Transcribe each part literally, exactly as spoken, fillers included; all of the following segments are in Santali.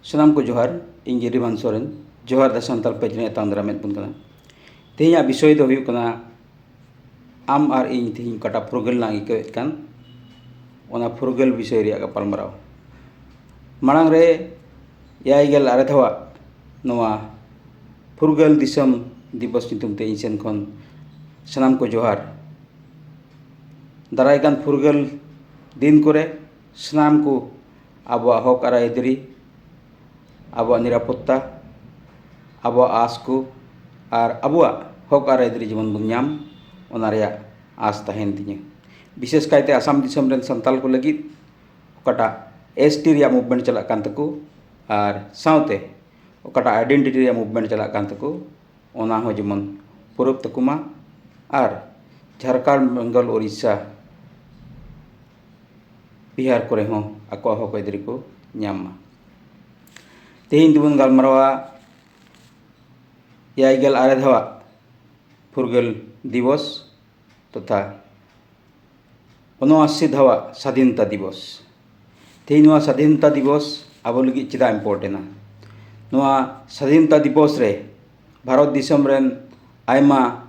ᱥᱟᱱᱟᱢ ᱠᱚ ᱡᱚᱦᱟᱨ᱾ ᱤᱧ ᱜᱤᱨᱤᱵᱟᱱ ᱥᱚᱨᱮᱱ, ᱡᱚᱦᱟᱨ ᱫᱟ ᱥᱟᱱᱛᱟᱲ ᱯᱮᱡᱽ ᱨᱮ ᱮᱛᱟᱝ ᱫᱟᱨᱟᱢᱮᱫ ᱵᱚᱱ ᱠᱟᱱᱟ᱾ ᱛᱮᱦᱮᱧᱟᱜ ᱵᱤᱥᱚᱭ ᱫᱚ ᱦᱩᱭᱩᱜ ᱠᱟᱱᱟ, ᱟᱢ ᱟᱨ ᱤᱧ ᱛᱮᱦᱮᱧ ᱚᱠᱟᱴᱟᱜ ᱯᱷᱩᱨᱜᱟᱹᱞ ᱞᱟᱝ ᱟᱹᱭᱠᱟᱹᱣᱮᱫ ᱠᱟᱱ, ᱚᱱᱟ ᱯᱷᱩᱨᱜᱟᱹᱞ ᱵᱤᱥᱚᱭ ᱨᱮᱭᱟᱜ ᱜᱟᱯᱟᱞᱢᱟᱨᱟᱣ᱾ ᱢᱟᱲᱟᱝ ᱨᱮ ᱮᱭᱟᱭ ᱜᱮᱞ ᱟᱨᱮ ᱫᱷᱟᱣᱟᱜ ᱱᱚᱣᱟ ᱯᱷᱩᱨᱜᱟᱹᱞ ᱫᱤᱥᱚᱢ ᱫᱤᱵᱚᱥ ᱧᱩᱛᱩᱢ ᱛᱮ ᱤᱧ ᱥᱮᱱ ᱠᱷᱚᱱ ᱥᱟᱱᱟᱢ ᱠᱚ ᱡᱚᱦᱟᱨ᱾ ᱫᱟᱨᱟᱭ ᱠᱟᱱ ᱯᱷᱩᱨᱜᱟᱹᱞ ᱫᱤᱱ ᱠᱚᱨᱮ ᱥᱟᱱᱟᱢ ᱠᱚ ᱟᱵᱚᱣᱟᱜ ᱦᱚᱠ ᱟᱨ ᱟᱹᱭᱫᱟᱹᱨᱤ, ᱟᱵᱚᱣᱟᱜ ᱱᱤᱨᱟᱯᱚᱛᱛᱟ, ᱟᱵᱚᱣᱟᱜ ᱟᱸᱥ ᱠᱚ ᱟᱨ ᱟᱵᱚᱣᱟᱜ ᱦᱚᱠ ᱟᱨ ᱟᱹᱭᱫᱟᱹᱨᱤ ᱡᱮᱢᱚᱱ ᱵᱚᱱ ᱧᱟᱢ, ᱚᱱᱟ ᱨᱮᱭᱟᱜ ᱟᱸᱥ ᱛᱟᱦᱮᱱ ᱛᱤᱧᱟᱹ᱾ ᱵᱤᱥᱮᱥ ᱠᱟᱭᱛᱮ ᱟᱥᱟᱢ ᱫᱤᱥᱚᱢ ᱨᱮᱱ ᱥᱟᱱᱛᱟᱲ ᱠᱚ ᱞᱟᱹᱜᱤᱫ ᱚᱠᱟᱴᱟᱜ ᱮᱥ ᱴᱤ ᱨᱮᱭᱟᱜ ᱢᱩᱵᱷᱢᱮᱱᱴ ᱪᱟᱞᱟᱜ ᱠᱟᱱ ᱛᱟᱠᱚ ᱟᱨ ᱥᱟᱶᱛᱮ ᱚᱠᱟᱴᱟᱜ ᱟᱭᱰᱮᱱᱴᱤᱴᱤ ᱨᱮᱭᱟᱜ ᱢᱩᱵᱷᱢᱮᱱᱴ ᱪᱟᱞᱟᱜ ᱠᱟᱱ ᱛᱟᱠᱚ, ᱚᱱᱟ ᱦᱚᱸ ᱡᱮᱢᱚᱱ ᱯᱩᱨᱟᱹᱜ ᱛᱟᱠᱚ ᱢᱟ ᱟᱨ ᱡᱷᱟᱲᱠᱷᱚᱸᱰ, ᱵᱮᱝᱜᱚᱞ, ᱳᱰᱤᱥᱟ, ᱵᱤᱦᱟᱨ ᱠᱚᱨᱮ ᱦᱚᱸ ᱟᱠᱚᱣᱟᱜ ᱦᱚᱠ ᱟᱹᱭᱫᱟᱹᱨᱤ ᱠᱚ ᱧᱟᱢ ᱢᱟ᱾ ᱛᱮᱦᱮᱧ ᱫᱚᱵᱚᱱ ᱜᱟᱞᱢᱟᱨᱟᱣᱟ ᱮᱭᱟᱭ ᱜᱮᱞ ᱟᱨᱮ ᱫᱷᱟᱣᱟᱜ ᱯᱷᱩᱨᱜᱟᱹᱞ ᱫᱤᱵᱚᱥ ᱛᱚᱛᱷᱟ ᱩᱱᱚᱟᱥᱤ ᱫᱷᱟᱣᱟᱜ ᱥᱟᱫᱷᱤᱱᱚᱛᱟ ᱫᱤᱵᱚᱥ᱾ ᱛᱮᱦᱮᱧ ᱱᱚᱣᱟ ᱥᱟᱫᱷᱤᱱᱚᱛᱟ ᱫᱤᱵᱚᱥ ᱟᱵᱚ ᱞᱟᱹᱜᱤᱫ ᱪᱮᱫᱟᱜ ᱤᱢᱯᱚᱨᱴᱮᱱᱴᱼᱟ? ᱱᱚᱣᱟ ᱥᱟᱫᱷᱤᱱᱚᱛᱟ ᱫᱤᱵᱚᱥ ᱨᱮ ᱵᱷᱟᱨᱚᱛ ᱫᱤᱥᱚᱢ ᱨᱮᱱ ᱟᱭᱢᱟ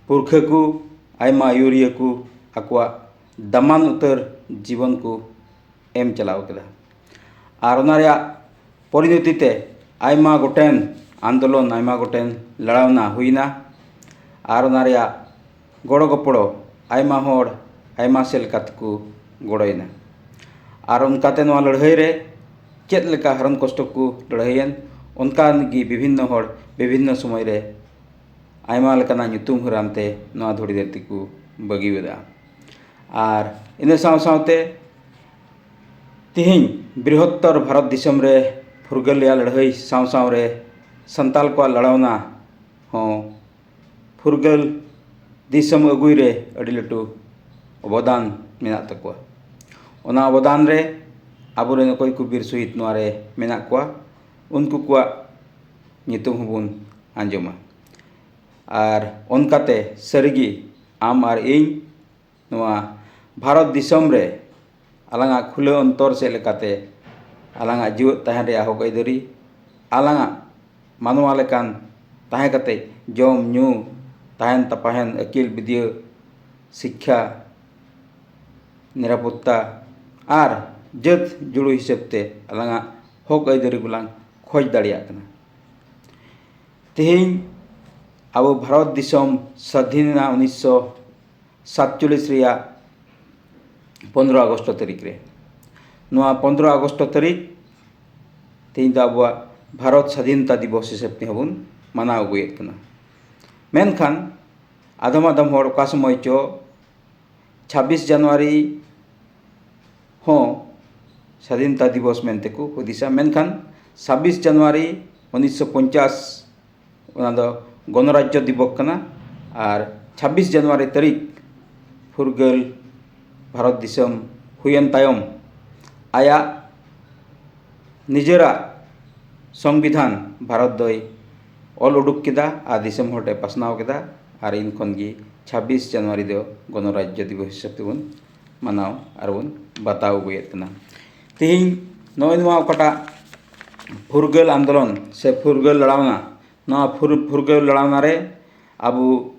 ᱯᱩᱨᱠᱷᱟᱹ ᱠᱚ, ᱟᱭᱢᱟ ᱟᱹᱭᱩᱨᱤᱭᱟᱹ ᱠᱚ ᱟᱠᱚᱣᱟᱜ ᱫᱟᱢᱟᱱ ᱩᱛᱟᱹᱨ ᱡᱤᱵᱚᱱ ᱠᱚ ᱮᱢ ᱪᱟᱞᱟᱣ ᱠᱮᱫᱟ᱾ ᱟᱨ ᱚᱱᱟ ᱨᱮᱭᱟᱜ ᱯᱚᱨᱤᱱᱚᱛᱤ ᱛᱮ ᱟᱭᱢᱟ ᱜᱚᱴᱮᱱ ᱟᱱᱫᱳᱞᱚᱱ, ᱟᱭᱢᱟ ᱜᱚᱴᱮᱱ ᱞᱟᱲᱟᱣᱱᱟ ᱦᱩᱭᱱᱟ᱾ ᱟᱨ ᱚᱱᱟ ᱨᱮᱭᱟᱜ ᱜᱚᱲᱚ ᱜᱚᱯᱚᱲᱚ ᱟᱭᱢᱟ ᱦᱚᱲ ᱟᱭᱢᱟ ᱥᱮᱫ ᱞᱮᱠᱟ ᱛᱮᱠᱚ ᱜᱚᱲᱚᱭᱮᱱᱟ᱾ ᱟᱨ ᱚᱱᱠᱟᱛᱮ ᱱᱚᱣᱟ ᱞᱟᱹᱲᱦᱟᱹᱭ ᱨᱮ ᱪᱮᱫ ᱞᱮᱠᱟ ᱦᱟᱨᱚᱱ ᱠᱚᱥᱴᱚ ᱠᱚ ᱞᱟᱹᱲᱦᱟᱹᱭᱮᱱ, ᱚᱱᱠᱟᱱ ᱜᱮ ᱵᱤᱵᱷᱤᱱᱱᱚ ᱦᱚᱲ ᱵᱤᱵᱷᱤᱱᱱᱚ ᱥᱚᱢᱚᱭ ᱨᱮ ᱟᱭᱢᱟ ᱞᱮᱠᱟᱱᱟᱜ ᱧᱩᱛᱩᱢ ᱦᱟᱨᱟᱢ ᱛᱮ ᱱᱚᱣᱟ ᱫᱷᱩᱲᱤ ᱫᱷᱟᱹᱨᱛᱤ ᱠᱚ ᱵᱟᱹᱜᱤ ᱞᱮᱫᱟ᱾ ᱟᱨ ᱤᱱᱟᱹ ᱥᱟᱶ ᱥᱟᱶᱛᱮ ᱛᱮᱦᱮᱧ ᱵᱨᱤᱦᱚᱛᱛᱚᱨ ᱵᱷᱟᱨᱚᱛ ᱫᱤᱥᱚᱢ ᱨᱮ ᱯᱷᱩᱨᱜᱟᱹᱞ ᱨᱮᱭᱟᱜ ᱞᱟᱹᱲᱦᱟᱹᱭ ᱥᱟᱶ ᱥᱟᱶ ᱨᱮ ᱥᱟᱱᱛᱟᱲ ᱠᱚᱣᱟᱜ ᱞᱟᱲᱟᱣᱱᱟ ᱦᱚᱸ ᱯᱷᱩᱨᱜᱟᱹᱞ ᱫᱤᱥᱚᱢ ᱟᱹᱜᱩᱭ ᱨᱮ ᱟᱹᱰᱤ ᱞᱟᱹᱴᱩ ᱚᱵᱚᱫᱟᱱ ᱢᱮᱱᱟᱜ ᱛᱟᱠᱚᱣᱟ᱾ ᱚᱱᱟ ᱚᱵᱚᱫᱟᱱ ᱨᱮ ᱟᱵᱚᱨᱮᱱ ᱚᱠᱚᱭ ᱠᱚ ᱵᱤᱨ ᱥᱚᱦᱤᱫ ᱱᱚᱣᱟ ᱨᱮ ᱢᱮᱱᱟᱜ ᱠᱚᱣᱟ, ᱩᱱᱠᱩ ᱠᱚᱣᱟᱜ ᱧᱩᱛᱩᱢ ᱦᱚᱸᱵᱚᱱ ᱟᱸᱡᱚᱢᱟ᱾ ᱟᱨ ᱚᱱᱠᱟᱛᱮ ᱥᱟᱹᱨᱤᱜᱮ ᱟᱢ ᱟᱨ ᱤᱧ ᱱᱚᱣᱟ ᱵᱷᱟᱨᱚᱛ ᱫᱤᱥᱚᱢ ᱨᱮ ᱟᱞᱟᱝᱟᱜ ᱠᱷᱩᱞᱟᱹ ᱚᱱᱛᱚᱨ ᱥᱮᱫ ᱞᱮᱠᱟᱛᱮ ᱟᱞᱟᱝᱟᱜ ᱡᱤᱣᱮᱫ ᱛᱟᱦᱮᱱ ᱨᱮᱭᱟᱜ ᱦᱚᱠ ᱟᱹᱭᱫᱟᱹᱨᱤ, ᱟᱞᱟᱝᱟᱜ ᱢᱟᱱᱣᱟ ᱞᱮᱠᱟᱱ ᱛᱟᱦᱮᱸ ᱠᱟᱛᱮ ᱡᱚᱢ ᱧᱩ, ᱛᱟᱦᱮᱱ ᱛᱟᱯᱟᱦᱮᱱ, ᱟᱹᱠᱤᱞ ᱵᱤᱫᱽᱭᱟᱹ, ᱥᱤᱠᱠᱷᱟ, ᱱᱤᱨᱟᱯᱚᱛᱛᱟ ᱟᱨ ᱡᱟᱹᱛ ᱡᱩᱲᱩ ᱦᱤᱥᱟᱹᱵ ᱛᱮ ᱟᱞᱟᱝᱟᱜ ᱦᱚᱠ ᱟᱹᱭᱫᱟᱹᱨᱤ ᱠᱚᱞᱟᱝ ᱠᱷᱚᱡᱽ ᱫᱟᱲᱮᱭᱟᱜ ᱠᱟᱱᱟ᱾ ᱛᱮᱦᱮᱧ ᱟᱵᱚ ᱵᱷᱟᱨᱚᱛ ᱫᱤᱥᱚᱢ ᱥᱟᱹᱫᱷᱤᱱ ᱮᱱᱟ ᱩᱱᱤᱥᱥᱚ ᱥᱟᱛᱪᱚᱞᱞᱤᱥ ᱨᱮᱭᱟᱜ ᱯᱚᱱᱫᱽᱨᱚ ᱟᱜᱚᱥᱴ ᱛᱟᱹᱨᱤᱠᱷ ᱨᱮ᱾ ᱱᱚᱣᱟ ᱯᱚᱱᱫᱽᱨᱚ ᱟᱜᱚᱥᱴ ᱛᱟᱹᱨᱤᱠᱷ ᱛᱮᱦᱮᱧ ᱫᱚ ᱟᱵᱚᱣᱟᱜ ᱵᱷᱟᱨᱚᱛ ᱥᱟᱫᱷᱤᱱᱚᱛᱟ ᱫᱤᱵᱚᱥ ᱦᱤᱥᱟᱹᱵ ᱛᱮᱦᱚᱸ ᱵᱚᱱ ᱢᱟᱱᱟᱣ ᱟᱹᱜᱩᱭᱮᱫ ᱠᱟᱱᱟ᱾ ᱢᱮᱱᱠᱷᱟᱱ ᱟᱫᱚᱢ ᱟᱫᱚᱢ ᱦᱚᱲ ᱚᱠᱟ ᱥᱚᱢᱚᱭ ᱪᱚ ᱪᱷᱟᱵᱵᱤᱥ ᱡᱟᱱᱩᱣᱟᱨᱤ ᱦᱚᱸ ᱥᱟᱫᱷᱤᱱᱚᱛᱟ ᱫᱤᱵᱚᱥ ᱢᱮᱱᱛᱮ ᱠᱚ ᱦᱩᱫᱤᱥᱟ, ᱢᱮᱱᱠᱷᱟᱱ ᱪᱷᱟᱵᱵᱤᱥ ᱡᱟᱱᱩᱣᱟᱨᱤ ᱩᱱᱤᱥᱥᱚ ᱯᱚᱧᱪᱟᱥ ᱚᱱᱟ ᱫᱚ ᱜᱚᱱᱚᱨᱟᱡᱽᱡᱚ ᱫᱤᱵᱚᱥ ᱠᱟᱱᱟ᱾ ᱟᱨ ᱪᱷᱟᱵᱵᱤᱥ ᱡᱟᱱᱩᱣᱟᱨᱤ ᱛᱟᱹᱨᱤᱠᱷ ᱯᱷᱩᱨᱜᱟᱹᱞ ᱵᱷᱟᱨᱚᱛ ᱫᱤᱥᱚᱢ ᱦᱩᱭᱮᱱ ᱛᱟᱭᱚᱢ ᱟᱭᱟᱜ ᱱᱤᱡᱮᱨᱟᱜ ᱥᱚᱝᱵᱤᱫᱷᱟᱱ ᱵᱷᱟᱨᱚᱛ ᱫᱚᱭ ᱚᱞ ᱩᱰᱩᱠ ᱠᱮᱫᱟ ᱟᱨ ᱫᱤᱥᱚᱢ ᱦᱚᱲ ᱴᱷᱮᱱ ᱯᱟᱥᱱᱟᱣ ᱠᱮᱫᱟ᱾ ᱟᱨ ᱤᱱ ᱠᱷᱚᱱ ᱜᱮ ᱪᱷᱟᱵᱵᱤᱥ ᱡᱟᱱᱩᱣᱟᱨᱤ ᱫᱚ ᱜᱚᱱᱚᱨᱟᱡᱽᱡᱚ ᱫᱤᱵᱚᱥ ᱦᱤᱥᱟᱹᱵ ᱛᱮᱵᱚᱱ ᱢᱟᱱᱟᱣ ᱟᱨ ᱵᱚᱱ ᱵᱟᱛᱟᱣ ᱟᱹᱜᱩᱭᱮᱫ ᱠᱟᱱᱟ᱾ ᱛᱮᱦᱮᱧ ᱱᱚᱜᱼᱚᱭ ᱱᱚᱣᱟ ᱚᱠᱟᱴᱟᱜ ᱯᱷᱩᱨᱜᱟᱹᱞ ᱟᱱᱫᱳᱞᱚᱱ ᱥᱮ ᱯᱷᱩᱨᱜᱟᱹᱞ ᱞᱟᱲᱟᱣᱱᱟ, ᱱᱚᱣᱟ ᱯᱷᱩᱨ-, ᱯᱷᱩᱨᱜᱟᱹᱞ ᱞᱟᱲᱟᱣᱱᱟ ᱨᱮ ᱟᱵᱚ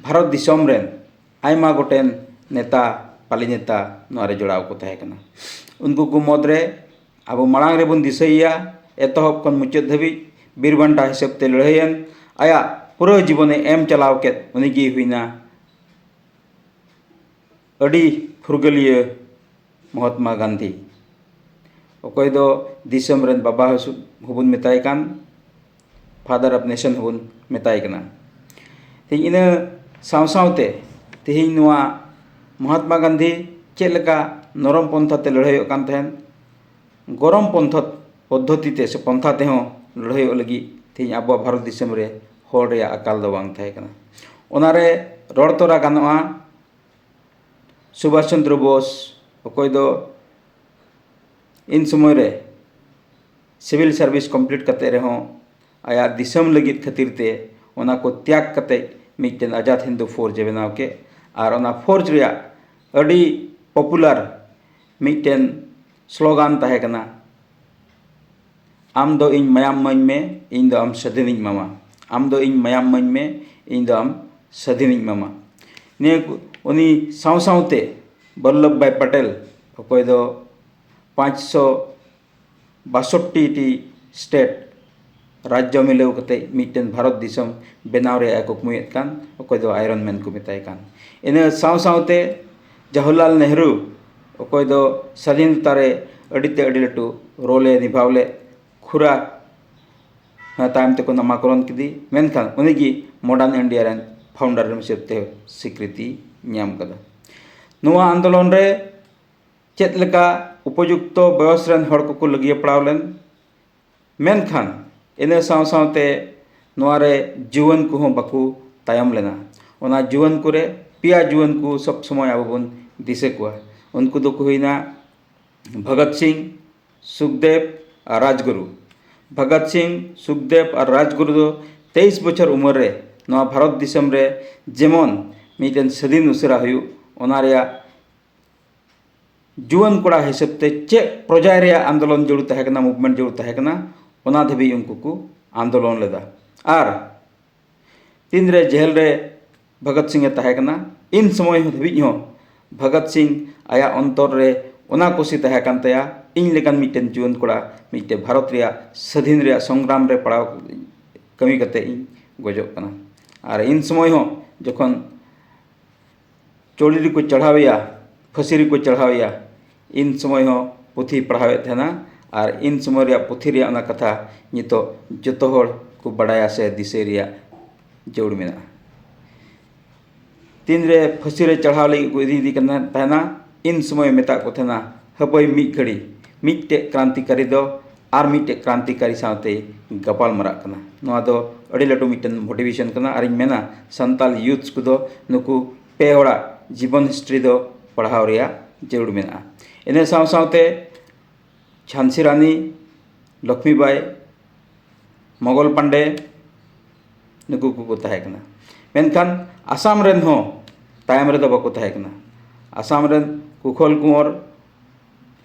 ᱵᱷᱟᱨᱚᱛ ᱫᱤᱥᱚᱢ ᱨᱮᱱ ᱟᱭᱢᱟ ᱜᱚᱴᱮᱱ ᱱᱮᱛᱟ, ᱯᱟᱹᱞᱤ ᱱᱮᱛᱟ ᱱᱚᱣᱟ ᱨᱮ ᱡᱚᱲᱟᱣ ᱠᱚ ᱛᱟᱦᱮᱸ ᱠᱟᱱᱟ᱾ ᱩᱱᱠᱩ ᱠᱚ ᱢᱩᱫᱽᱨᱮ ᱟᱵᱚ ᱢᱟᱲᱟᱝ ᱨᱮᱵᱚᱱ ᱫᱤᱥᱟᱹᱭᱮᱭᱟ, ᱮᱛᱚᱦᱚᱵ ᱠᱷᱚᱱ ᱢᱩᱪᱟᱹᱫ ᱫᱷᱟᱹᱵᱤᱡ ᱵᱤᱨ ᱵᱟᱱᱴᱟ ᱦᱤᱥᱟᱹᱵ ᱛᱮ ᱞᱟᱹᱲᱦᱟᱹᱭᱮᱱ, ᱟᱭᱟᱜ ᱯᱩᱨᱟᱹ ᱡᱤᱵᱚᱱᱮ ᱮᱢ ᱪᱟᱞᱟᱣ ᱠᱮᱫ, ᱩᱱᱤᱜᱮ ᱦᱩᱭᱱᱟ ᱟᱹᱰᱤ ᱯᱷᱩᱨᱜᱟᱹᱞᱤᱭᱟᱹ ᱢᱚᱦᱟᱛᱢᱟ ᱜᱟᱱᱫᱷᱤ, ᱚᱠᱚᱭ ᱫᱚ ᱫᱤᱥᱚᱢ ᱨᱮᱱ ᱵᱟᱵᱟ ᱦᱚᱸᱵᱚᱱ ᱢᱮᱛᱟᱭ ᱠᱟᱱ, Father of Nation ᱦᱚᱸᱵᱚᱱ ᱢᱮᱛᱟᱭ ᱠᱟᱱᱟ᱾ ᱛᱮᱦᱮᱧ ᱤᱱᱟᱹ ᱥᱟᱶ ᱥᱟᱶᱛᱮ ᱛᱮᱦᱮᱧ ᱱᱚᱣᱟ ᱢᱚᱦᱟᱛᱢᱟ ᱜᱟᱱᱫᱷᱤ ᱪᱮᱫ ᱞᱮᱠᱟ ᱱᱚᱨᱚᱢ ᱯᱚᱱᱛᱷᱟ ᱛᱮ ᱞᱟᱹᱲᱦᱟᱹᱭᱚᱜ ᱠᱟᱱ ᱛᱟᱦᱮᱸᱱ, ᱜᱚᱨᱚᱢ ᱯᱚᱱᱛᱷᱟ ᱯᱚᱫᱽᱫᱷᱚᱛᱤ ᱛᱮ ᱥᱮ ᱯᱚᱱᱛᱷᱟ ᱛᱮᱦᱚᱸ ᱞᱟᱹᱲᱦᱟᱹᱭᱚᱜ ᱞᱟᱹᱜᱤᱫ ᱛᱮᱦᱮᱧ ᱟᱵᱚᱣᱟᱜ ᱵᱷᱟᱨᱚᱛ ᱫᱤᱥᱚᱢ ᱨᱮ ᱦᱚᱲ ᱨᱮᱭᱟᱜ ᱟᱠᱟᱞ ᱫᱚ ᱵᱟᱝ ᱛᱟᱦᱮᱸ ᱠᱟᱱᱟ᱾ ᱚᱱᱟᱨᱮ ᱨᱚᱲ ᱛᱚᱨᱟ ᱜᱟᱱᱚᱜᱼᱟ, ᱥᱩᱵᱷᱟᱥ ᱪᱚᱱᱫᱨᱚ ᱵᱳᱥ, ᱚᱠᱚᱭ ᱫᱚ ᱤᱱ ᱥᱚᱢᱚᱭ ᱨᱮ civil service complete ᱠᱟᱛᱮ ᱨᱮᱦᱚᱸ ᱟᱭᱟᱜ ᱫᱤᱥᱚᱢ ᱞᱟᱹᱜᱤᱫ ᱠᱷᱟᱹᱛᱤᱨ ᱛᱮ ᱚᱱᱟ ᱠᱚ ᱛᱭᱟᱜᱽ ᱠᱟᱛᱮ ᱢᱤᱫᱴᱮᱱ ᱟᱡᱟᱫ ᱦᱤᱱᱫᱩ ᱯᱷᱳᱨᱡᱽ ᱮ ᱵᱮᱱᱟᱣ ᱠᱮᱫ᱾ ᱟᱨ ᱚᱱᱟ ᱯᱷᱳᱨᱡᱽ ᱨᱮᱭᱟᱜ ᱟᱹᱰᱤ popular ᱢᱤᱫᱴᱮᱱ slogan ᱛᱟᱦᱮᱸ ᱠᱟᱱᱟ, ᱟᱢ ᱫᱚ ᱤᱧ ᱢᱟᱭᱟᱢ ᱤᱢᱟᱹᱧ ᱢᱮ, ᱤᱧ ᱫᱚ ᱟᱢ ᱥᱟᱹᱫᱷᱤᱱᱤᱧ ᱮᱢᱟᱢᱟ᱾ ᱟᱢ ᱫᱚ ᱤᱧ ᱢᱟᱭᱟᱢ ᱤᱢᱟᱹᱧ ᱢᱮ, ᱤᱧ ᱫᱚ ᱟᱢ ᱥᱟᱹᱫᱷᱤᱱᱤᱧ ᱮᱢᱟᱢᱟ᱾ ᱱᱤᱭᱟᱹ ᱠᱚ, ᱩᱱᱤ ᱥᱟᱶ ᱥᱟᱶᱛᱮ ᱵᱚᱞᱞᱚᱵᱷ ᱵᱷᱟᱭ ᱯᱟᱴᱮᱞ, ᱚᱠᱚᱭ ᱫᱚ ᱯᱟᱸᱪᱥᱚ ᱵᱟᱥᱚᱴᱴᱤ ᱴᱤ state ᱨᱟᱡᱽᱡᱚ ᱢᱤᱞᱟᱹᱣ ᱠᱟᱛᱮ ᱢᱤᱫᱴᱮᱱ ᱵᱷᱟᱨᱚᱛ ᱫᱤᱥᱚᱢ ᱵᱮᱱᱟᱣ ᱨᱮᱭᱟᱜ ᱮ ᱠᱩᱠᱢᱩᱭᱮᱫ ᱠᱟᱱ, ᱚᱠᱚᱭ ᱫᱚ Iron Man ᱠᱚ ᱢᱮᱛᱟᱭ ᱠᱟᱱ᱾ ᱤᱱᱟᱹ ᱥᱟᱶ ᱥᱟᱶᱛᱮ ᱡᱟᱣᱦᱚᱨᱞᱟᱞ ᱱᱮᱦᱨᱩ, ᱚᱠᱚᱭ ᱫᱚ ᱥᱟᱫᱷᱤᱱᱚᱛᱟ ᱨᱮ ᱟᱹᱰᱤ ᱛᱮ ᱟᱹᱰᱤ ᱞᱟᱹᱴᱩ role ᱮ ᱱᱤᱵᱷᱟᱣ ᱞᱮᱫ, ᱠᱷᱩᱨᱟ ᱛᱟᱭᱚᱢ ᱛᱮᱠᱚ ᱱᱟᱢᱟᱠᱚᱨᱚᱱ ᱠᱮᱫᱮ, ᱢᱮᱱᱠᱷᱟᱱ ᱩᱱᱤ ᱜᱮ modern India ᱨᱮᱱ founder ᱦᱤᱥᱟᱹᱵ ᱛᱮ ᱥᱤᱠᱨᱤᱛᱤ ᱧᱟᱢ ᱠᱟᱫᱟ᱾ ᱱᱚᱣᱟ ᱟᱱᱫᱳᱞᱚᱱ ᱨᱮ ᱪᱮᱫ ᱞᱮᱠᱟ ᱩᱯᱚᱡᱩᱠᱛᱚ ᱵᱚᱭᱚᱥ ᱨᱮᱱ ᱦᱚᱲ ᱠᱚᱠᱚ ᱞᱟᱹᱜᱤᱭᱟᱹ ᱯᱟᱲᱟᱣ ᱞᱮᱱ, ᱢᱮᱱᱠᱷᱟᱱ ᱤᱱᱟᱹ ᱥᱟᱶ ᱥᱟᱶᱛᱮ ᱱᱚᱣᱟ ᱨᱮ ᱡᱩᱣᱟᱹᱱ ᱠᱚᱦᱚᱸ ᱵᱟᱠᱚ ᱛᱟᱭᱚᱢ ᱞᱮᱱᱟ᱾ ᱚᱱᱟ ᱡᱩᱣᱟᱹᱱ ᱠᱚᱨᱮ ᱯᱮᱭᱟ ᱡᱩᱣᱟᱹᱱ ᱠᱚ ᱥᱚᱵ ᱥᱚᱢᱚᱭ ᱟᱵᱚ ᱵᱚᱱ ᱫᱤᱥᱟᱹ ᱠᱚᱣᱟ᱾ ᱩᱱᱠᱩ ᱫᱚᱠᱚ ᱦᱩᱭᱱᱟ ᱵᱷᱚᱜᱚᱛ ᱥᱤᱝ, ᱥᱩᱠᱫᱮᱵ ᱟᱨ ᱨᱟᱡᱽᱜᱩᱨᱩ᱾ ᱵᱷᱚᱜᱚᱛ ᱥᱤᱝ, ᱥᱩᱠᱫᱮᱵ ᱟᱨ ᱨᱟᱡᱽᱜᱩᱨᱩ ᱫᱚ ᱛᱮᱭᱤᱥ ᱵᱚᱪᱷᱚᱨ ᱩᱢᱮᱨ ᱨᱮ ᱱᱚᱣᱟ ᱵᱷᱟᱨᱚᱛ ᱫᱤᱥᱚᱢ ᱨᱮ ᱡᱮᱢᱚᱱ ᱢᱤᱫᱴᱮᱱ ᱥᱟᱹᱫᱷᱤᱱ ᱩᱥᱟᱹᱨᱟ ᱦᱩᱭᱩᱜ, ᱚᱱᱟ ᱨᱮᱭᱟᱜ ᱡᱩᱣᱟᱹᱱ ᱠᱚᱲᱟ ᱦᱤᱥᱟᱹᱵ ᱛᱮ ᱪᱮᱫ ᱯᱨᱚᱡᱟᱭ ᱨᱮᱭᱟᱜ ᱟᱱᱫᱳᱞᱚᱱ ᱡᱟᱹᱨᱩᱲ ᱛᱟᱦᱮᱸ ᱠᱟᱱᱟ, movement ᱡᱟᱹᱨᱩᱲ ᱛᱟᱦᱮᱸ ᱠᱟᱱᱟ, ᱚᱱᱟ ᱫᱷᱟᱹᱵᱤᱡ ᱩᱱᱠᱩ ᱠᱚ ᱟᱱᱫᱳᱞᱚᱱ ᱞᱮᱫᱟ᱾ ᱟᱨ ᱛᱤᱱᱨᱮ ᱡᱮᱦᱮᱞ ᱨᱮ ᱵᱷᱚᱜᱚᱛ ᱥᱤᱝ ᱮ ᱛᱟᱦᱮᱸ ᱠᱟᱱᱟ, ᱤᱱ ᱥᱚᱢᱚᱭ ᱫᱷᱟᱹᱵᱤᱡ ᱦᱚᱸ ᱵᱷᱚᱜᱚᱛ ᱥᱤᱝ ᱟᱭᱟᱜ ᱚᱱᱛᱚᱨ ᱨᱮ ᱚᱱᱟ ᱠᱩᱥᱤ ᱛᱟᱦᱮᱸ ᱠᱟᱱ ᱛᱟᱭᱟ, ᱤᱧ ᱞᱮᱠᱟᱱ ᱢᱤᱫᱴᱮᱱ ᱡᱩᱣᱟᱹᱱ ᱠᱚᱲᱟ ᱢᱤᱫᱴᱮᱱ ᱵᱷᱟᱨᱚᱛ ᱨᱮᱭᱟᱜ ᱥᱟᱹᱫᱷᱤᱱ ᱨᱮᱭᱟᱜ ᱥᱚᱝᱜᱨᱟᱢ ᱨᱮ ᱯᱟᱲᱟᱣ ᱠᱟᱹᱢᱤ ᱠᱟᱛᱮ ᱤᱧ ᱜᱚᱡᱚᱜ ᱠᱟᱱᱟ᱾ ᱟᱨ ᱤᱱ ᱥᱚᱢᱚᱭ ᱦᱚᱸ ᱡᱚᱠᱷᱚᱱ ᱪᱚᱲᱤ ᱨᱮᱠᱚ ᱪᱟᱲᱦᱟᱣᱮᱭᱟ, ᱯᱷᱟᱹᱥᱤ ᱨᱮᱠᱚ ᱪᱟᱲᱦᱟᱣᱮᱭᱟ, ᱤᱱ ᱥᱚᱢᱚᱭ ᱦᱚᱸ ᱯᱩᱛᱷᱤᱭ ᱯᱟᱲᱦᱟᱣᱮᱫ ᱛᱟᱦᱮᱱᱟ᱾ ᱟᱨ ᱤᱱ ᱥᱚᱢᱚᱭ ᱨᱮᱭᱟᱜ ᱯᱩᱛᱷᱤ ᱨᱮᱭᱟᱜ ᱚᱱᱟ ᱠᱟᱛᱷᱟ ᱱᱤᱛᱚᱜ ᱡᱚᱛᱚ ᱦᱚᱲ ᱠᱚ ᱵᱟᱰᱟᱭᱟ ᱥᱮ ᱫᱤᱥᱟᱹᱭ ᱨᱮᱭᱟᱜ ᱡᱟᱹᱨᱩᱲ ᱢᱮᱱᱟᱜᱼᱟ᱾ ᱛᱤᱱᱨᱮ ᱯᱷᱟᱹᱥᱤ ᱨᱮ ᱪᱟᱲᱦᱟᱣ ᱞᱟᱹᱜᱤᱫ ᱠᱚ ᱤᱫᱤᱭᱮᱫᱮ ᱠᱟᱱ ᱛᱟᱦᱮᱱᱟ, ᱤᱱ ᱥᱚᱢᱚᱭ ᱢᱮᱛᱟᱜ ᱠᱚ ᱛᱟᱦᱮᱱᱟ, ᱦᱟᱹᱯᱟᱹᱭ ᱢᱤᱫ ᱜᱷᱟᱹᱲᱤ, ᱢᱤᱫᱴᱮᱡ ᱠᱨᱟᱱᱛᱤᱠᱟᱨᱤ ᱫᱚ ᱟᱨ ᱢᱤᱫᱴᱮᱡ ᱠᱨᱟᱱᱛᱤᱠᱟᱨᱤ ᱥᱟᱶᱛᱮ ᱜᱟᱯᱟᱞ ᱢᱟᱨᱟᱜ ᱠᱟᱱᱟ᱾ ᱱᱚᱣᱟ ᱫᱚ ᱟᱹᱰᱤ ᱞᱟᱹᱴᱩ ᱢᱤᱫᱴᱮᱱ motivation ᱠᱟᱱᱟ᱾ ᱟᱨᱤᱧ ᱢᱮᱱᱟ, ᱥᱟᱱᱛᱟᱞ youths ᱠᱚᱫᱚ ᱱᱩᱠᱩ ᱯᱮ ᱦᱚᱲᱟᱜ ᱡᱤᱵᱚᱱ history ᱫᱚ ᱯᱟᱲᱦᱟᱣ ᱨᱮᱭᱟᱜ ᱡᱟᱹᱨᱩᱲ ᱢᱮᱱᱟᱜᱼᱟ᱾ ᱤᱱᱟᱹ ᱥᱟᱶ ᱥᱟᱶᱛᱮ ᱡᱷᱟᱱᱥᱤ ᱨᱟᱱᱤ ᱞᱚᱠᱷᱢᱤᱵᱟᱭ, ᱢᱚᱜᱚᱞ ᱯᱟᱱᱰᱮ, ᱱᱩᱠᱩ ᱠᱚᱠᱚ ᱛᱟᱦᱮᱸ ᱠᱟᱱᱟ᱾ ᱢᱮᱱᱠᱷᱟᱱ ᱟᱥᱟᱢ ᱨᱮᱱ ᱦᱚᱸ ᱛᱟᱭᱚᱢ ᱨᱮᱫᱚ ᱵᱟᱠᱚ ᱛᱟᱦᱮᱸ ᱠᱟᱱᱟ᱾ ᱟᱥᱟᱢ ᱨᱮᱱ ᱠᱩᱠᱷᱚᱞ ᱠᱩᱸᱣᱚᱨ,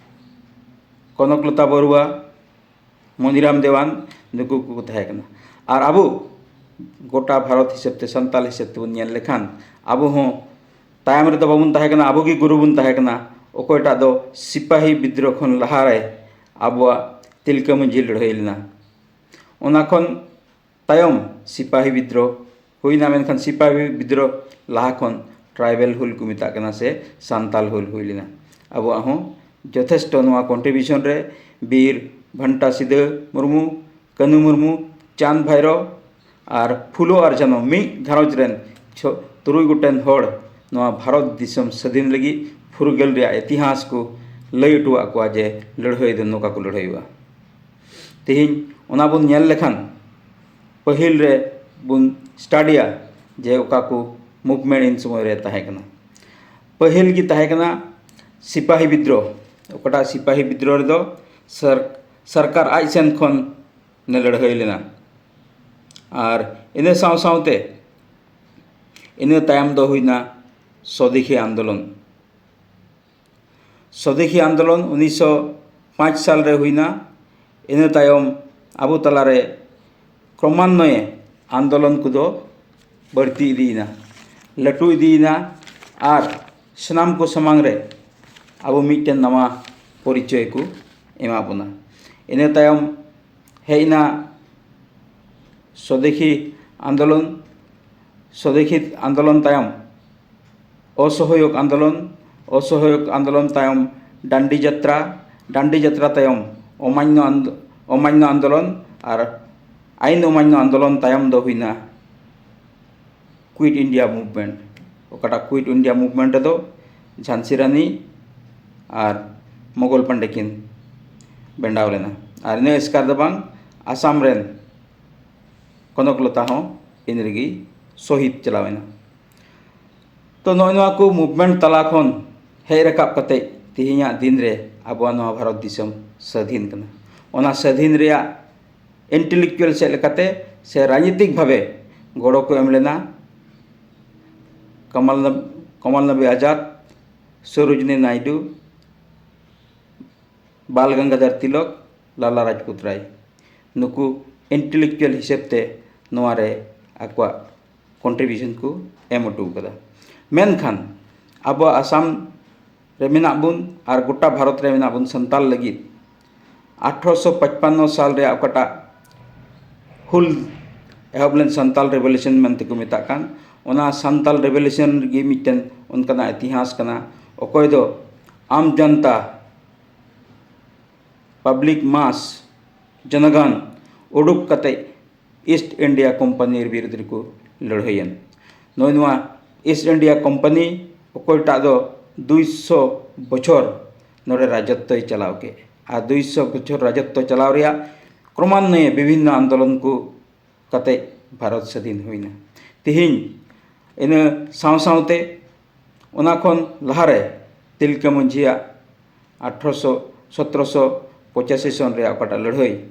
ᱠᱚᱱᱚᱠᱞᱚᱛᱟ ᱵᱟᱨᱩᱣᱟ, ᱢᱚᱱᱤᱨᱟᱢ ᱫᱮᱣᱟᱱ, ᱱᱩᱠᱩ ᱠᱚᱠᱚ ᱛᱟᱦᱮᱸ ᱠᱟᱱᱟ᱾ ᱟᱨ ᱟᱵᱚ ᱜᱚᱴᱟ ᱵᱷᱟᱨᱚᱛ ᱦᱤᱥᱟᱹᱵ ᱛᱮ, ᱥᱟᱱᱛᱟᱞ ᱦᱤᱥᱟᱹᱵ ᱛᱮᱵᱚᱱ ᱧᱮᱞ ᱞᱮᱠᱷᱟᱱ, ᱟᱵᱚ ᱦᱚᱸ ᱛᱟᱭᱚᱢ ᱨᱮᱫᱚ ᱵᱟᱵᱚᱱ ᱛᱟᱦᱮᱸ ᱠᱟᱱᱟ, ᱟᱵᱚ ᱜᱮ ᱜᱩᱨᱩ ᱵᱚᱱ ᱛᱟᱦᱮᱸ ᱠᱟᱱᱟ᱾ ᱚᱠᱚᱭᱴᱟᱜ ᱫᱚ ᱥᱤᱯᱟᱦᱤ ᱵᱤᱫᱽᱨᱳᱦᱚ ᱠᱷᱚᱱ ᱞᱟᱦᱟᱨᱮ ᱟᱵᱚᱣᱟᱜ ᱛᱤᱞᱠᱟᱹ ᱢᱟᱹᱡᱷᱤ ᱞᱟᱹᱲᱦᱟᱹᱭ ᱞᱮᱱᱟ᱾ ᱚᱱᱟ ᱠᱷᱚᱱ ᱛᱟᱭᱚᱢ ᱥᱤᱯᱟᱦᱤ ᱵᱤᱫᱽᱨᱳᱦᱚ ᱦᱩᱭᱱᱟ, ᱢᱮᱱᱠᱷᱟᱱ ᱥᱤᱯᱟᱦᱤ ᱵᱤᱫᱽᱨᱳᱦᱚ ᱞᱟᱦᱟ ᱠᱷᱚᱱ ᱴᱨᱟᱭᱵᱮᱞ ᱦᱩᱞ ᱠᱚ ᱢᱮᱛᱟᱜ ᱠᱟᱱᱟ ᱥᱮ ᱥᱟᱱᱛᱟᱞ ᱦᱩᱞ ᱦᱩᱭ ᱞᱮᱱᱟ᱾ ᱟᱵᱚᱣᱟᱜ ᱦᱚᱸ ᱡᱚᱛᱷᱮᱥᱴᱚ ᱱᱚᱣᱟ ᱠᱚᱱᱴᱨᱤᱵᱤᱭᱩᱥᱚᱱ ᱨᱮ ᱵᱤᱨ ᱵᱷᱟᱱᱴᱟ ᱥᱤᱫᱟᱹ ᱢᱩᱨᱢᱩ, ᱠᱟᱹᱱᱩ ᱢᱩᱨᱢᱩ, ᱪᱟᱸᱫᱽ ᱵᱷᱟᱭᱨᱚ ᱟᱨ ᱯᱷᱩᱞᱳ ᱟᱨ ᱡᱷᱟᱱᱚ ᱢᱤᱫ ᱜᱷᱟᱨᱚᱸᱡᱽ ᱨᱮᱱ ᱪᱷᱚ-, ᱛᱩᱨᱩᱭ ᱜᱚᱴᱮᱱ ᱦᱚᱲ ᱱᱚᱣᱟ ᱵᱷᱟᱨᱚᱛ ᱫᱤᱥᱚᱢ ᱥᱟᱹᱫᱷᱤᱱ ᱞᱟᱹᱜᱤᱫ ᱯᱷᱩᱨᱜᱟᱹᱞ ᱨᱮᱭᱟᱜ ᱤᱛᱤᱦᱟᱥ ᱠᱚ ᱞᱟᱹᱭ ᱦᱚᱴᱚᱣᱟᱜ ᱠᱚᱣᱟ ᱡᱮ ᱞᱟᱹᱲᱦᱟᱹᱭ ᱫᱚ ᱱᱚᱝᱠᱟ ᱠᱚ ᱞᱟᱹᱲᱦᱟᱹᱭᱚᱜᱼᱟ᱾ ᱛᱮᱦᱮᱧ ᱚᱱᱟ ᱵᱚᱱ ᱧᱮᱞ ᱞᱮᱠᱷᱟᱱ, ᱯᱟᱹᱦᱤᱞ ᱨᱮ ᱵᱚᱱ ᱥᱴᱟᱰᱤᱭᱟ ᱡᱮ ᱚᱠᱟ ᱠᱚ ᱢᱩᱵᱷᱢᱮᱱᱴ ᱤᱱ ᱥᱚᱢᱚᱭ ᱨᱮ ᱛᱟᱦᱮᱸ ᱠᱟᱱᱟ᱾ ᱯᱟᱹᱦᱤᱞ ᱜᱮ ᱛᱟᱦᱮᱸ ᱠᱟᱱᱟ ᱥᱤᱯᱟᱦᱤ ᱵᱤᱫᱽᱨᱳᱦᱚ᱾ ᱚᱠᱟᱴᱟᱜ ᱥᱤᱯᱟᱦᱤ ᱵᱤᱫᱽᱨᱳᱦᱚ ᱨᱮᱫᱚ ᱥᱚᱨ-, ᱥᱚᱨᱠᱟᱨ ᱟᱡ ᱥᱮᱱ ᱠᱷᱚᱱ ᱞᱟᱹᱲᱦᱟᱹᱭ ᱞᱮᱱᱟ᱾ ᱟᱨ ᱤᱱᱟᱹ ᱥᱟᱶ ᱥᱟᱶᱛᱮ ᱤᱱᱟᱹ ᱛᱟᱭᱚᱢ ᱫᱚ ᱦᱩᱭᱱᱟ ᱥᱚᱫᱮᱥᱤ ᱟᱱᱫᱳᱞᱚᱱ᱾ ᱥᱚᱫᱮᱥᱤ ᱟᱱᱫᱳᱞᱚᱱ ᱩᱱᱤᱥᱥᱚ ᱯᱟᱸᱪ ᱥᱟᱞ ᱨᱮ ᱦᱩᱭᱱᱟ᱾ ᱤᱱᱟᱹ ᱛᱟᱭᱚᱢ ᱟᱵᱚ ᱛᱟᱞᱟᱨᱮ ᱠᱨᱚᱢᱟᱱᱱᱚᱭᱮ ᱟᱱᱫᱳᱞᱚᱱ ᱠᱚᱫᱚ ᱵᱟᱹᱲᱛᱤ ᱤᱫᱤᱭᱮᱱᱟ, ᱞᱟᱹᱴᱩ ᱤᱫᱤᱭᱮᱱᱟ ᱟᱨ ᱥᱟᱱᱟᱢ ᱠᱚ ᱥᱟᱢᱟᱝ ᱨᱮ ᱟᱵᱚ ᱢᱤᱫᱴᱮᱱ ᱱᱟᱣᱟ ᱯᱚᱨᱤᱪᱚᱭ ᱠᱚ ᱮᱢᱟ ᱵᱚᱱᱟ᱾ ᱤᱱᱟᱹ ᱛᱟᱭᱚᱢ ᱦᱮᱡ ᱮᱱᱟ ᱥᱚᱫᱮᱥᱤ ᱟᱱᱫᱳᱞᱚᱱ᱾ ᱥᱚᱫᱮᱥᱤ ᱟᱱᱫᱳᱞᱚᱱ ᱛᱟᱭᱚᱢ ᱚᱥᱚᱦᱚᱭᱳᱜᱽ ᱟᱱᱫᱳᱞᱚᱱ, ᱚᱥᱚᱦᱚᱭᱳᱜᱽ ᱟᱱᱫᱳᱞᱚᱱ ᱛᱟᱭᱚᱢ ᱰᱟᱱᱰᱤ ᱡᱟᱛᱨᱟ, ᱰᱟᱱᱰᱤ ᱡᱟᱛᱨᱟ ᱛᱟᱭᱚᱢ ᱚᱢᱟᱱᱱᱚ ᱟᱱᱫ-, ᱚᱢᱟᱱᱱᱚ ᱟᱱᱫᱳᱞᱚᱱ ᱟᱨ ᱟᱭᱤᱱ ᱚᱢᱟᱱᱱᱚ ᱟᱱᱫᱳᱞᱚᱱ ᱛᱟᱭᱚᱢ ᱫᱚ ᱦᱩᱭᱱᱟ ᱠᱩᱭᱤᱴ ᱤᱱᱰᱤᱭᱟ ᱢᱩᱵᱷᱢᱮᱱᱴ᱾ ᱚᱠᱟᱴᱟᱜ ᱠᱩᱭᱤᱴ ᱤᱱᱰᱤᱭᱟ ᱢᱩᱵᱷᱢᱮᱱᱴ ᱨᱮᱫᱚ ᱡᱷᱟᱱᱥᱤ ᱨᱟᱱᱤ ᱟᱨ ᱢᱚᱜᱚᱞ ᱯᱟᱱᱰᱮ ᱠᱤᱱ ᱵᱮᱸᱰᱟᱣ ᱞᱮᱱᱟ᱾ ᱟᱨ ᱤᱱᱟᱹ ᱮᱥᱠᱟᱨ ᱫᱚ ᱵᱟᱝ, ᱟᱥᱟᱢ ᱨᱮᱱ ᱠᱚᱱᱚᱠᱞᱚᱛᱟ ᱦᱚᱸ ᱤᱱ ᱨᱮᱜᱮ ᱥᱚᱦᱤᱫ ᱪᱟᱞᱟᱣ ᱮᱱᱟ᱾ ᱛᱚ ᱱᱚᱜᱼᱚᱭ ᱱᱚᱣᱟ ᱠᱚ ᱢᱩᱵᱷᱢᱮᱱᱴ ᱛᱟᱞᱟ ᱠᱷᱚᱱ ᱦᱮᱡ ᱨᱟᱠᱟᱵ ᱠᱟᱛᱮ ᱛᱮᱦᱮᱧᱟᱜ ᱫᱤᱱ ᱨᱮ ᱟᱵᱚᱣᱟᱜ ᱱᱚᱣᱟ ᱵᱷᱟᱨᱚᱛ ᱫᱤᱥᱚᱢ ᱥᱟᱹᱫᱷᱤᱱ ᱠᱟᱱᱟ᱾ ᱚᱱᱟ ᱥᱟᱹᱫᱷᱤᱱ ᱨᱮᱭᱟᱜ ᱤᱱᱴᱮᱞᱮᱠᱪᱩᱣᱟᱞ ᱥᱮᱫ ᱞᱮᱠᱟᱛᱮ ᱥᱮ ᱨᱟᱡᱽᱱᱤᱛᱤᱠ ᱵᱷᱟᱵᱮ ᱜᱚᱲᱚ ᱠᱚ ᱮᱢ ᱞᱮᱱᱟ ᱠᱟᱢᱟᱞ ᱱᱟᱵ-, ᱠᱟᱢᱟᱞ ᱱᱟᱵᱤ ᱟᱡᱟᱫ, ᱥᱚᱨᱳᱡᱤᱱᱤ ᱱᱟᱭᱰᱩ, ᱵᱟᱞ ᱜᱟᱝᱜᱟᱫᱷᱟᱨ ᱛᱤᱞᱚᱠ, ᱞᱟᱞᱟ ᱨᱟᱡᱽᱯᱩᱛ ᱨᱟᱭ, ᱱᱩᱠᱩ ᱤᱱᱴᱮᱞᱮᱠᱪᱩᱣᱟᱞ ᱦᱤᱥᱟᱹᱵ ᱛᱮ ᱱᱚᱣᱟ ᱨᱮ ᱟᱠᱚᱣᱟᱜ ᱠᱚᱱᱴᱨᱤᱵᱤᱭᱩᱥᱚᱱ ᱠᱚ ᱮᱢ ᱦᱚᱴᱚ ᱠᱟᱫᱟ᱾ ᱢᱮᱱᱠᱷᱟᱱ ᱟᱵᱚᱣᱟᱜ ᱟᱥᱟᱢ ᱨᱮ ᱢᱮᱱᱟᱜ ᱵᱚᱱ ᱟᱨ ᱜᱚᱴᱟ ᱵᱷᱟᱨᱚᱛ ᱨᱮ ᱢᱮᱱᱟᱜ ᱵᱚᱱ ᱥᱟᱱᱛᱟᱞ ᱞᱟᱹᱜᱤᱫ ᱟᱴᱷᱨᱚᱥᱚ ᱯᱟᱸᱪᱯᱟᱱᱱᱚ ᱥᱟᱞ ᱨᱮᱭᱟᱜ ᱚᱠᱟᱴᱟᱜ ᱦᱩᱞ ᱮᱦᱚᱵ ᱞᱮᱱ, ᱥᱟᱱᱛᱟᱞ ᱨᱮᱵᱷᱚᱞᱩᱥᱚᱱ ᱢᱮᱱᱛᱮ ᱠᱚ ᱢᱮᱛᱟᱜ ᱠᱟᱱ, ᱚᱱᱟ ᱥᱟᱱᱛᱟᱞ ᱨᱮᱵᱷᱚᱞᱩᱥᱚᱱ ᱜᱮ ᱢᱤᱫᱴᱮᱱ ᱚᱱᱠᱟᱱᱟᱜ ᱤᱛᱤᱦᱟᱥ ᱠᱟᱱᱟ, ᱚᱠᱚᱭ ᱫᱚ ᱟᱢ ᱡᱚᱱᱛᱟ, ᱯᱟᱵᱽᱞᱤᱠ ᱢᱟᱥ, ᱡᱚᱱᱚᱜᱚᱱ ᱩᱰᱩᱠ ᱠᱟᱛᱮ ᱤᱥᱴ ᱤᱱᱰᱤᱭᱟ ᱠᱳᱢᱯᱟᱱᱤ ᱵᱤᱨᱩᱫᱽ ᱨᱮᱠᱚ ᱞᱟᱹᱲᱦᱟᱹᱭᱮᱱ᱾ ᱱᱚᱜᱼᱚᱭ ᱱᱚᱣᱟ ᱤᱥᱴ ᱤᱱᱰᱤᱭᱟ ᱠᱳᱢᱯᱟᱱᱤ ᱚᱠᱚᱭᱴᱟᱜ ᱫᱚ ᱫᱩᱭᱥᱚ ᱵᱚᱪᱷᱚᱨ ᱱᱚᱰᱮ ᱨᱟᱡᱚᱛᱛᱚᱭ ᱪᱟᱞᱟᱣ ᱠᱮᱫ, ᱟᱨ ᱫᱩᱭᱥᱚ ᱵᱚᱪᱷᱚᱨ ᱨᱟᱡᱚᱛᱛᱚ ᱪᱟᱞᱟᱣ ᱨᱮᱭᱟᱜ ᱠᱨᱚᱢᱟᱱᱱᱚᱭᱮ ᱵᱤᱵᱷᱤᱱᱱᱚ ᱟᱱᱫᱳᱞᱚᱱ ᱠᱚ ᱠᱟᱛᱮ ᱵᱷᱟᱨᱚᱛ ᱥᱟᱹᱫᱷᱤᱱ ᱦᱩᱭᱱᱟ᱾ ᱛᱮᱦᱮᱧ ᱤᱱᱟᱹ ᱥᱟᱶ ᱥᱟᱶᱛᱮ ᱚᱱᱟ ᱠᱷᱚᱱ ᱞᱟᱦᱟᱨᱮ ᱛᱤᱞᱠᱟᱹ ᱢᱟᱹᱡᱷᱤᱭᱟᱜ ᱟᱴᱷᱨᱚᱥᱚ ᱥᱚᱛᱨᱚᱥᱚ ᱯᱚᱸᱪᱟᱥᱤ ᱥᱚᱱ ᱨᱮᱭᱟᱜ ᱚᱠᱟᱴᱟᱜ ᱞᱟᱹᱲᱦᱟᱹᱭ,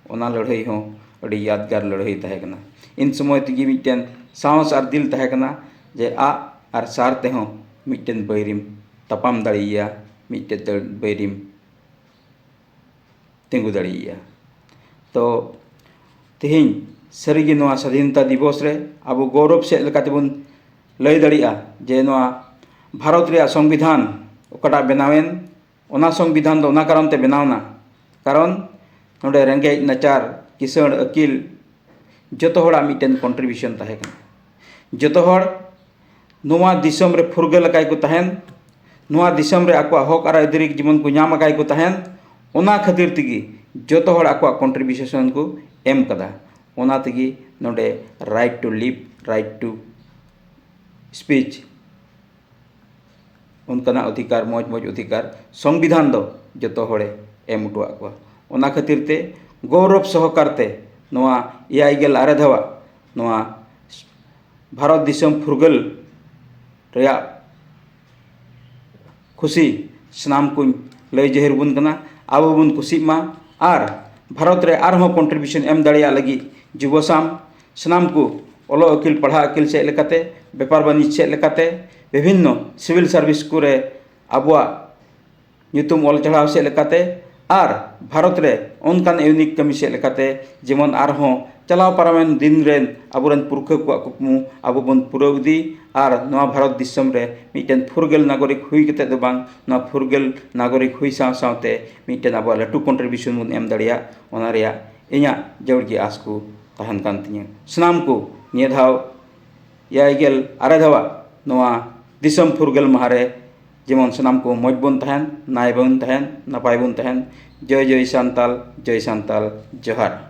ᱚᱱᱟ ᱞᱟᱹᱲᱦᱟᱹᱭ ᱦᱚᱸ ᱟᱹᱰᱤ ᱭᱟᱫᱽᱜᱟᱨ ᱞᱟᱹᱲᱦᱟᱹᱭ ᱛᱟᱦᱮᱸ ᱠᱟᱱᱟ᱾ ᱤᱱ ᱥᱚᱢᱚᱭ ᱛᱮᱜᱮ ᱢᱤᱫᱴᱮᱱ ᱥᱟᱦᱚᱥ ᱟᱨ ᱫᱤᱞ ᱛᱟᱦᱮᱸ ᱠᱟᱱᱟ ᱡᱮ ᱟᱜ ᱟᱨ ᱥᱟᱨ ᱛᱮᱦᱚᱸ ᱢᱤᱫᱴᱮᱱ ᱵᱟᱹᱭᱨᱤᱢ ᱛᱟᱯᱟᱢ ᱫᱟᱲᱮᱭᱟᱭᱟ, ᱢᱤᱫᱴᱮᱱ ᱫᱟᱹᱲ ᱵᱟᱹᱭᱨᱤᱢ ᱛᱤᱸᱜᱩ ᱫᱟᱲᱮᱭᱟᱜᱼᱟ᱾ ᱛᱚ ᱛᱮᱦᱮᱧ ᱥᱟᱹᱨᱤᱜᱮ ᱱᱚᱣᱟ ᱥᱟᱫᱷᱤᱱᱚᱛᱟ ᱫᱤᱵᱚᱥ ᱨᱮ ᱟᱵᱚ ᱜᱚᱨᱚᱵᱽ ᱥᱮᱫ ᱞᱮᱠᱟᱛᱮᱵᱚᱱ ᱞᱟᱹᱭ ᱫᱟᱲᱮᱭᱟᱜᱼᱟ ᱡᱮ ᱱᱚᱣᱟ ᱵᱷᱟᱨᱚᱛ ᱨᱮᱭᱟᱜ ᱥᱚᱝᱵᱤᱫᱷᱟᱱ ᱚᱠᱟᱴᱟᱜ ᱵᱮᱱᱟᱣᱮᱱ, ᱚᱱᱟ ᱥᱚᱝᱵᱤᱫᱷᱟᱱ ᱫᱚ ᱚᱱᱟ ᱠᱟᱨᱚᱱ ᱛᱮ ᱵᱮᱱᱟᱣᱱᱟ, ᱠᱟᱨᱚᱱ ᱱᱚᱰᱮ ᱨᱮᱸᱜᱮᱡ ᱱᱟᱪᱟᱨ ᱠᱤᱥᱟᱹᱬ ᱟᱹᱠᱤᱞ ᱡᱚᱛᱚ ᱦᱚᱲᱟᱜ ᱢᱤᱫᱴᱮᱱ ᱠᱚᱱᱴᱨᱤᱵᱤᱭᱩᱥᱚᱱ ᱛᱟᱦᱮᱸ ᱠᱟᱱᱟ᱾ ᱡᱚᱛᱚ ᱦᱚᱲ ᱱᱚᱣᱟ ᱫᱤᱥᱚᱢ ᱨᱮ ᱯᱷᱩᱨᱜᱟᱹᱞ ᱟᱠᱟᱭ ᱠᱚ ᱛᱟᱦᱮᱱ, ᱱᱚᱣᱟ ᱫᱤᱥᱚᱢ ᱨᱮ ᱟᱠᱚᱣᱟᱜ ᱦᱚᱠ ᱟᱨ ᱟᱹᱭᱫᱟᱹᱨᱤ ᱡᱮᱢᱚᱱ ᱠᱚ ᱧᱟᱢ ᱟᱠᱟᱭ ᱠᱚ ᱛᱟᱦᱮᱱ, ᱚᱱᱟ ᱠᱷᱟᱹᱛᱤᱨ ᱛᱮᱜᱮ ᱡᱚᱛᱚ ᱦᱚᱲ ᱟᱠᱚᱣᱟᱜ ᱠᱚᱱᱴᱨᱤᱵᱤᱭᱩᱥᱚᱱ ᱠᱚ ᱮᱢ ᱠᱟᱫᱟ᱾ ᱚᱱᱟ ᱛᱮᱜᱮ ᱱᱚᱰᱮ right to live, right to speech, ᱚᱱᱠᱟᱱᱟᱜ ᱚᱫᱷᱤᱠᱟᱨ, ᱢᱚᱡᱽ ᱢᱚᱡᱽ ᱚᱫᱷᱤᱠᱟᱨ ᱥᱚᱝᱵᱤᱫᱷᱟᱱ ᱫᱚ ᱡᱚᱛᱚ ᱦᱚᱲᱮ ᱮᱢ ᱦᱚᱴᱚᱣᱟᱜ ᱠᱚᱣᱟ᱾ ᱚᱱᱟ ᱠᱷᱟᱹᱛᱤᱨ ᱛᱮ ᱜᱚᱨᱚᱵᱽ ᱥᱚᱦᱚᱠᱟᱨ ᱛᱮ ᱱᱚᱣᱟ ᱮᱭᱟᱭ ᱜᱮᱞ ᱟᱨᱮ ᱫᱷᱟᱣᱟᱜ ᱱᱚᱣᱟ ᱵᱷᱟᱨᱚᱛ ᱫᱤᱥᱚᱢ ᱯᱷᱩᱨᱜᱟᱹᱞ ᱨᱮᱭᱟᱜ ᱠᱷᱩᱥᱤ ᱥᱟᱱᱟᱢ ᱠᱚᱧ ᱞᱟᱹᱭ ᱡᱟᱹᱦᱤᱨ ᱵᱚᱱ ᱠᱟᱱᱟ᱾ ᱟᱵᱚ ᱵᱚᱱ ᱠᱩᱥᱤᱜ ᱢᱟ ᱟᱨ ᱵᱷᱟᱨᱚᱛ ᱨᱮ ᱟᱨᱦᱚᱸ ᱠᱚᱱᱴᱨᱤᱵᱤᱭᱩᱥᱚᱱ ᱮᱢ ᱫᱟᱲᱮᱭᱟᱜ ᱞᱟᱹᱜᱤᱫ ᱡᱩᱵᱚ ᱥᱟᱢ ᱥᱟᱱᱟᱢ ᱠᱚ ᱚᱞᱚᱜ ᱟᱹᱠᱤᱞ, ᱯᱟᱲᱦᱟᱜ ᱟᱹᱠᱤᱞ ᱥᱮᱫ ᱞᱮᱠᱟᱛᱮ, ᱵᱮᱯᱟᱨ ᱵᱟᱹᱱᱤᱡᱽ ᱥᱮᱫ ᱞᱮᱠᱟᱛᱮ, ᱵᱤᱵᱷᱤᱱᱱᱚ ᱥᱤᱵᱤᱞ ᱥᱟᱨᱵᱷᱤᱥ ᱠᱚᱨᱮ ᱟᱵᱚᱣᱟᱜ ᱧᱩᱛᱩᱢ ᱚᱞ ᱪᱟᱲᱦᱟᱣ ᱥᱮᱫ ᱞᱮᱠᱟᱛᱮ ᱟᱨ ᱵᱷᱟᱨᱚᱛ ᱨᱮ ᱚᱱᱠᱟᱱ ᱤᱭᱩᱱᱤᱠ ᱠᱟᱹᱢᱤ ᱥᱮᱫ ᱞᱮᱠᱟᱛᱮ ᱡᱮᱢᱚᱱ ᱟᱨᱦᱚᱸ ᱪᱟᱞᱟᱣ ᱯᱟᱨᱚᱢᱮᱱ ᱫᱤᱱ ᱨᱮᱱ ᱟᱵᱚᱨᱮᱱ ᱯᱩᱨᱠᱷᱟᱹ ᱠᱚᱣᱟᱜ ᱠᱩᱠᱢᱩ ᱟᱵᱚ ᱵᱚᱱ ᱯᱩᱨᱟᱹᱣ ᱤᱫᱤ ᱟᱨ ᱱᱚᱣᱟ ᱵᱷᱟᱨᱚᱛ ᱫᱤᱥᱚᱢ ᱨᱮ ᱢᱤᱫᱴᱮᱱ ᱯᱷᱩᱨᱜᱟᱹᱞ ᱱᱟᱜᱚᱨᱤᱠ ᱦᱩᱭ ᱠᱟᱛᱮ ᱫᱚ ᱵᱟᱝ, ᱱᱚᱣᱟ ᱯᱷᱩᱨᱜᱟᱹᱞ ᱱᱟᱜᱚᱨᱤᱠ ᱦᱩᱭ ᱥᱟᱶ ᱥᱟᱶᱛᱮ ᱢᱤᱫᱴᱮᱱ ᱟᱵᱚᱣᱟᱜ ᱞᱟᱹᱴᱩ ᱠᱚᱱᱴᱨᱤᱵᱤᱭᱩᱥᱚᱱ ᱵᱚᱱ ᱮᱢ ᱫᱟᱲᱮᱭᱟᱜ, ᱚᱱᱟ ᱨᱮᱭᱟᱜ ᱤᱧᱟᱹᱜ ᱡᱟᱹᱨᱩᱲ ᱜᱮ ᱟᱸᱥ ᱠᱚ ᱛᱟᱦᱮᱱ ᱠᱟᱱ ᱛᱤᱧᱟᱹ᱾ ᱥᱟᱱᱟᱢ ᱠᱚ ᱱᱤᱭᱟᱹ ᱫᱷᱟᱣ ᱮᱭᱟᱭ ᱜᱮᱞ ᱟᱨᱮ ᱫᱷᱟᱣᱟᱜ ᱱᱚᱣᱟ ᱫᱤᱥᱚᱢ ᱯᱷᱩᱨᱜᱟᱹᱞ ᱢᱟᱦᱟ ᱨᱮ ᱡᱮᱢᱚᱱ ᱥᱟᱱᱟᱢ ᱠᱚ ᱢᱚᱡᱽ ᱵᱚᱱ ᱛᱟᱦᱮᱱ, ᱱᱟᱭ ᱵᱚᱱ ᱛᱟᱦᱮᱱ, ᱱᱟᱯᱟᱭ ᱵᱚᱱ ᱛᱟᱦᱮᱱ᱾ ᱡᱚᱭ ᱡᱚᱭ ᱥᱟᱱᱛᱟᱞ, ᱡᱚᱭ ᱥᱟᱱᱛᱟᱞ, ᱡᱚᱦᱟᱨ᱾